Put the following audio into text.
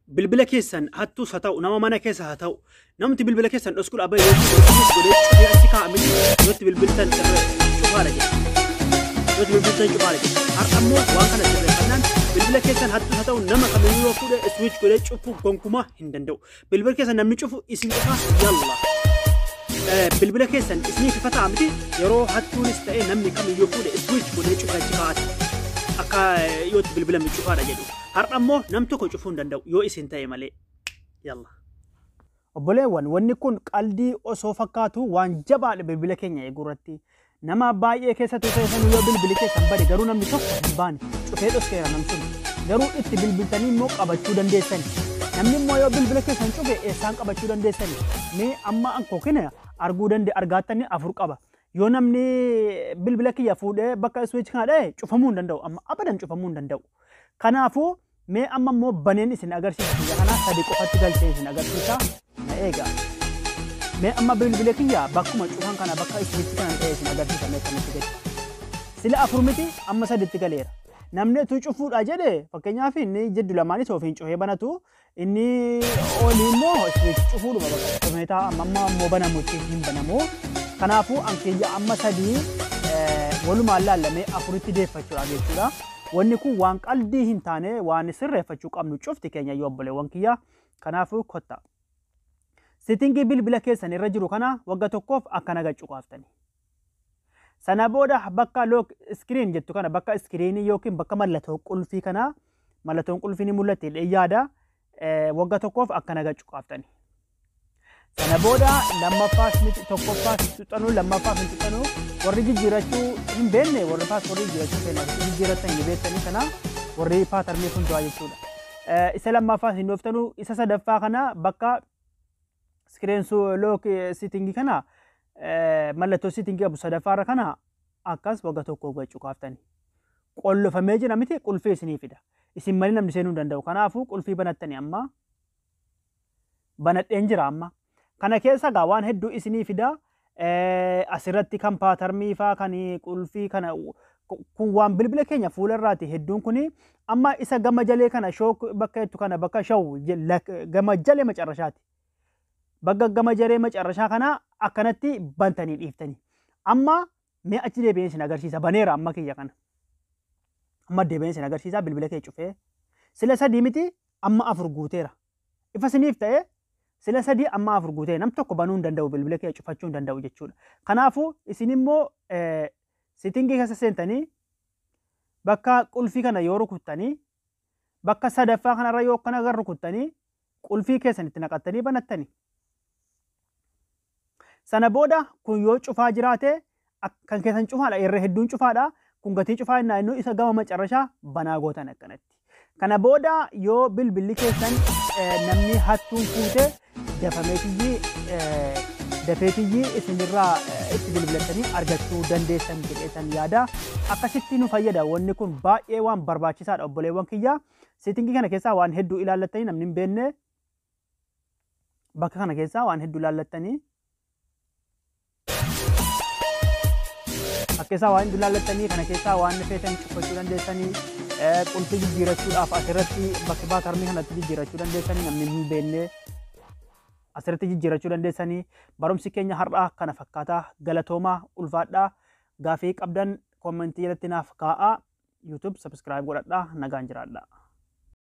Bilbila keessan hattuus haa ta'u, nama mana keessa haa ta'u, namti bilbila keessan dhoskuudha abba yoo godhee cufee achi kaa'a miti, yootti bilbiltan cufaadha jedha. Yootti bilbiltan cufaadha jedha. Har'a immoo waan kana sirreeffannaan bilbila keessan hattuus haa ta'u, nama kamiyyuu yoo fuudhe switch godhee cufuu gonkumaa hin danda'u. Bilbila keessan namni cufu isin qofa yalla. Bilbila keessan isiniif ifa ta'a miti, yeroo hattuunis ta'e namni kamiyyuu fuudhe switch godhee cufee achi kaa'ate. Akka yootti bilbilame cufaadha jedhu. Har'a immoo nam tokko cufuu hin danda'u yoo isin ta'e malee. Yalla. Obboleewwan, wanni kun qaldii osoo fakkaatu waan jabaadha bilbila keenya eeguu irratti. Nama baay'ee keessattuu ta'e sanuu yoo bilbili keessan bade garuu namni tokko hin baane cufee dhoskeera nam sun. Garuu itti bilbiltanii immoo qabachuu dandeessani. Namni immoo yoo bilbila keessan cufe eessaan qabachuu dandeessani? Mee amma ankoo kina arguu dande argaattanii 4 qaba. Yoo namni bilbila kiyya fuudhee bakka switch kana dha'e cufamuu hin danda'u. Amma abadan cufamuu hin danda'u. Kanaafuu mee amma immoo baneen isin agarsiisa, kiyya kana 3 qofatti galchee isin agarsiisa, na eega. Mee amma bilbila kiyya bakkuma cufan kana bakka switch kana ta'e isin agarsiisa, mee kanatti gadi. Sila 4 miti, amma 3tti galeera. Namni utuu cufuudha jedhe, fakkeenyaaf inni jiddu lamaanis ofiin cufee banatu, inni olii immoo switch cufuudhuma bakka cufee ta'a, amma immoo banamutti hin banamu. Kanaafuu an kiyya amma 3 walumaan laallamee 4tti deeffachuudha jechuudha. Wanni kun waan qaldii hin taane, waan sirreeffachuu qabnu cufti keenya yoo obboleewwan kiyya. Kanaafuu kotta. Settingii bilbila keessan irra jiru kana wagga tokkoof akkana gaccu qaaftani. Sana booda bakka lock screen jettu kana, bakka screenii yookiin bakka mallattoo qulfii kana, mallattoon qulfii ni mul'atti jedhee yaada, wagga tokkoof akkana gaccu qaaftani. Sana booda lammaffaas miti tokkoffaas tuxxanuu, lammaffaas hin tuxxanuu, warri jijjiirachuu hin beekne, warri paaspoortii jijjiirachuu hin beekne jijjiiratan hin beektanii kana warri paatarnii fuulduraa jechuudha. Isa lammaffaas hin dhooftanuu, isa sadaffaa kana bakka screen lock setting kana, mallattoo setting qabu sadaffaarra kana akkas wagga tokko gachuu kaaftani. Qollofamee jira miti, qulfii isinii fida. Isin malee namni seenuu hin danda'u. Kanaafuu qulfii banattani, amma banadheen jira amma. Kana keessa gaa waan hedduu isinii fida. Asirratti kan paatarmii faa kan qulfii kana kun waan bilbila keenya fuula irraati hedduun kuni. Amma isa gama jalee kana shook bakka jettu kana, bakka shaw gama jalee macarrashaati. Bakka gama jalee macarrashaa kana akkanatti bantanii dhiiftanii. Amma mee achi deebi'een isin agarsiisa, baneera amma kiyya kana. Amma deebi'een isin agarsiisa, bilbila kee cufee. Sila 3 miti, amma 4 guuteera. Ifa isiniif ta'e, sila 3 amma 4 guutee nam tokko banuu hin danda'u, bilbila kee cufachuu hin danda'u jechuudha. Kanaafuu isin immoo settingii keessa seentanii bakka qulfii kana yoo rukuttanii, bakka sadaffaa kanarra yoo akkana agar rukuttanii qulfii keessan itti naqattanii banattanii. Sana booda kun yoo cufaa jiraate, kan keessan cufaadha, irra hedduun cufaadha. Kun gatii cufaa innaa inni isa gama macarrashaa banaa gootan akkanatti. Kana booda yoo bilbilli keessan namni hattuun fuute dafameetiyyii dafeetiyyii isinirraa itti bilbilattanii argachuu dandeessan jedheetan yaada. Akkasitti nu fayyada, wanni kun baay'ee waan barbaachisaadha obboleewwan kiyya. Settingii kana keessaa waan hedduu ilaallattanii, namni hin beekne bakka kana keessaa waan hedduu ilaallattanii. Akka isaa waan hedduu ilaallattanii kana keessaa waan feetan cufachuu dandeessanii, qulfii jijjiirachuudhaaf asirratti bakka paatarnii kanatti jijjiirachuu dandeessanii, namni hin beekne asirratti jijjiirachuu dandeessanii. Barumsi keenya har'aa kana fakkaataa, galatoomaa, ulfaadhaa, gaafii qabdan kommentii jalatti naaf kaa'aa, YouTube subscribe godhadhaa, nagaan jiraadhaa.